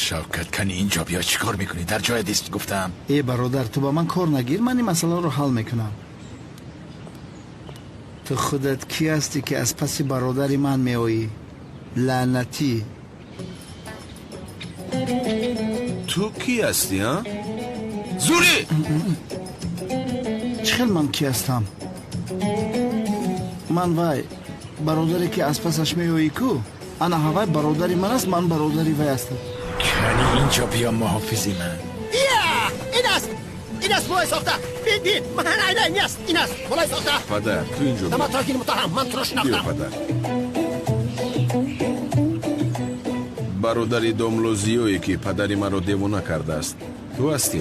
Шавкат, кани инҷо биё, чӣ кор мекунӣ? Дар ҷоят ист, гуфтам. Э, бародар, ту ба ман кор нагир, ман ин масъаларо ҳал мекунам. Ту худат кӣ ҳастӣ, ки аз паси бародари ман меоӣ, лаънатӣ? Ту кӣ ҳастӣ, а? Зурӣ! Чӣ хел ман кӣ ҳастам? Ман вай бародаре, ки аз пасаш меоӣ ку, ана ҳавай бародари ман аст, ман бародари вай ҳастам. Кани инҷо биё, муҳофизи ман. Ин аст, ин аст, болои сохта. Бин, бин, ман айна, ин аст, ин аст, болои сохта. Падар, ту инҷо биё. Ман туро гир муттаҳам, ман туро Биё, шинохтам. Падар. Бародари домлозиёе, ки падари маро девона кардааст, ту ҳастӣ?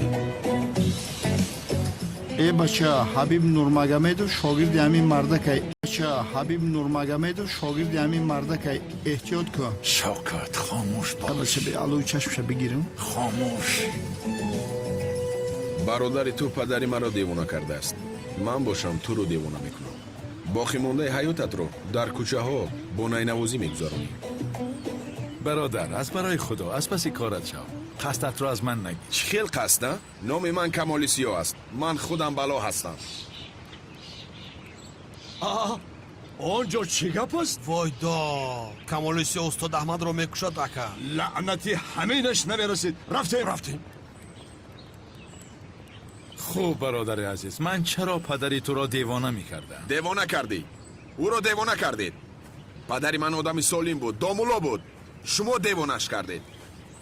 Э, бача, Ҳабиб Нурмагомедов шогирди ҳамин мардакай. Бача, Ҳабиб Нурмагомедов шогирди ҳамин мардакай, эҳтиёт кун. Шавкат, хомӯш бош. Бача, аллои чашмша бигирам. Хомӯш. Бародари ту падари маро девона кардааст, ман бошам туро девона мекунам. Боқимондаи ҳаётатро дар кӯчаҳо бо найнавозӣ мегузаронӣ. Бародар, аз барои Худо, аз паси корат шав, қасдатро аз ман нагир. Чӣ хел қасд, а? Номи ман Камоли Сиёҳ аст, ман худам бало ҳастам. Он ҷо чӣ гап аст? Войдо, Камоли Сиёҳ устод Аҳмадро мекушад, ака. Лаънати, ҳаминаш намерасид. Рафтем, рафтем. Хуб, бародари азиз, ман чаро падари туро девона мекардам? Девона кардӣ, ӯро девона кардед. Падари ман одами солим буд, домулло буд, шумо девонаш кардед.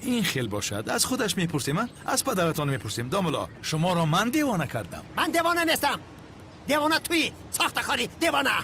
Ин хел бошад, аз худаш мепурсем, а? Аз падаратон мепурсем. Домулло, шуморо ман девона кардам? Ман девона нестам, девона туӣ, сохтакори девона.